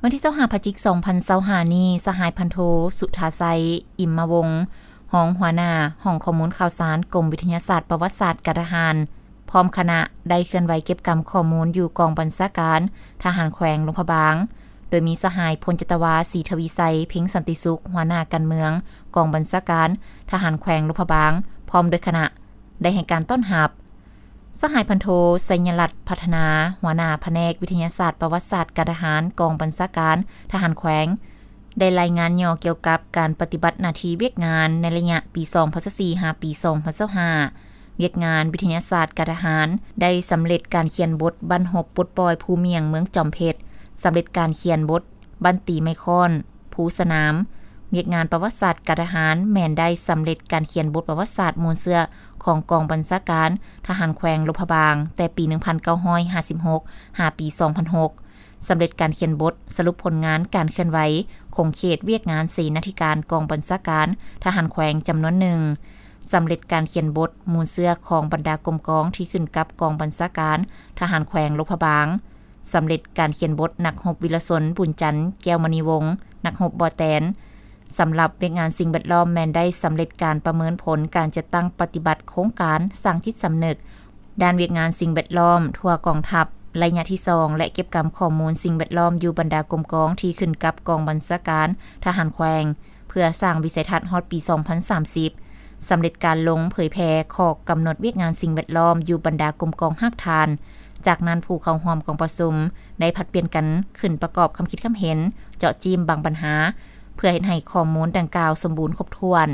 ວັນທີຊາວຫ້າ ພະຈິກ ສອງພັນຊາວຫ້ານີ້, ສະຫາຍພັນໂທ ສຸທາໄຊ ອິມມະວົງ ຮອງຫົວໜ້າຫ້ອງຂໍ້ມູນຂ່າວສານ ກົມວິທະຍາສາດປະຫວັດສາດການທະຫານ ພ້ອມຄະນະ ໄດ້ເຄື່ອນໄຫວເກັບກຳຂໍ້ມູນຢູ່ກອງບັນຊາການທະຫານແຂວງຫຼວງພະບາງ, ໂດຍມີສະຫາຍພົນຈັດຕະວາ ສີທະວີໄຊ ເພັງສັນຕິສຸກ ຫົວໜ້າການເມືອງກອງບັນຊາການທະຫານແຂວງຫຼວງພະບາງ ພ້ອມດ້ວຍຄະນະ ໄດ້ໃຫ້ການຕ້ອນຮັບ. ສະຫາຍພັນໂທ ໄຊຍະລັດ ພັດທະນາ ຫົວໜ້າພະແນກວິທະຍາສາດປະຫວັດສາດການທະຫານ ກອງບັນຊາການທະຫານແຂວງ ໄດ້ລາຍງານຫຍໍ້ກ່ຽວກັບການປະຕິບັດໜ້າທີ່ວຽກງານໃນໄລຍະປີສອງພັນຊາວສີ່ ຫາປີສອງພັນຊາວຫ້າ. ວຽກງານວິທະຍາສາດການທະຫານ ໄດ້ສຳເລັດການຂຽນບົດບັ້ນຮົບປົດປ່ອຍພູໝ້ຽງເມືອງຈອມເພັດ, ສຳເລັດການຂຽນບົດບັ້ນຕີໄມ້ຄ້ອນພູສະໜາມ. ວຽກງານປະຫວັດສາດການທະຫານແມ່ນໄດ້ສຳເລັດການຂຽນບົດປະຫວັດສາດມູນເຊື້ອຂອງກອງບັນຊາການທະຫານແຂວງຫຼວງພະບາງ ແຕ່ປີໜຶ່ງພັນເກົ້າຮ້ອຍຫ້າສິບຫົກ ຫາປີສອງພັນຫົກ, ສຳເລັດການຂຽນບົດສະຫຼຸບຜົນງານການເຄື່ອນໄຫວຂົງເຂດວຽກງານເສນາທິການກອງບັນຊາການທະຫານແຂວງຈຳນວນໜຶ່ງ, ສຳເລັດການຂຽນບົດມູນເຊື້ອຂອງບັນດາກົມກອງທີ່ຂຶ້ນກັບກອງບັນຊາການທະຫານແຂວງຫຼວງພະບາງ, ສຳເລັດການຂຽນບົດນັກຮົບວິລະຊົນ ບຸນຈັນ ແກ້ວມະນີວົງ ນັກຮົບບໍ່ແຕນ. ສຳລັບວຽກງານສິ່ງແວດລ້ອມ ແມ່ນໄດ້ສຳເລັດການປະເມີນຜົນການຈັດຕັ້ງປະຕິບັດໂຄງການສ້າງຈິດສຳນຶກ ດ້ານວຽກງານສິ່ງແວດລ້ອມທົ່ວກອງທັບໄລຍະທີສອງ ແລະ ເກັບກຳຂໍ້ມູນສິ່ງແວດລ້ອມຢູ່ບັນດາກົມກອງທີ່ຂຶ້ນກັບກອງບັນຊາການທະຫານແຂວງ ເພື່ອສ້າງວິໄສທັດຮອດປີສອງພັນສາມສິບ, ສຳເລັດການລົງເຜີຍແຜ່ຂໍ້ກຳນົດວຽກງານສິ່ງແວດລ້ອມຢູ່ບັນດາກົມກອງຮາກຖານ. ຈາກນັ້ນ, ຜູ້ເຂົ້າຮ່ວມກອງປະຊຸມໄດ້ຜັດປ່ຽນກັນຂຶ້ນປະກອບຄຳຄິດຄຳເຫັນ, ເຈາະຈີ້ມບາງບັນຫາ ເພື່ອເຮັດໃຫ້ຂໍ້ມູນດັ່ງກ່າວສົມບູນຄົບຖ້ວນ.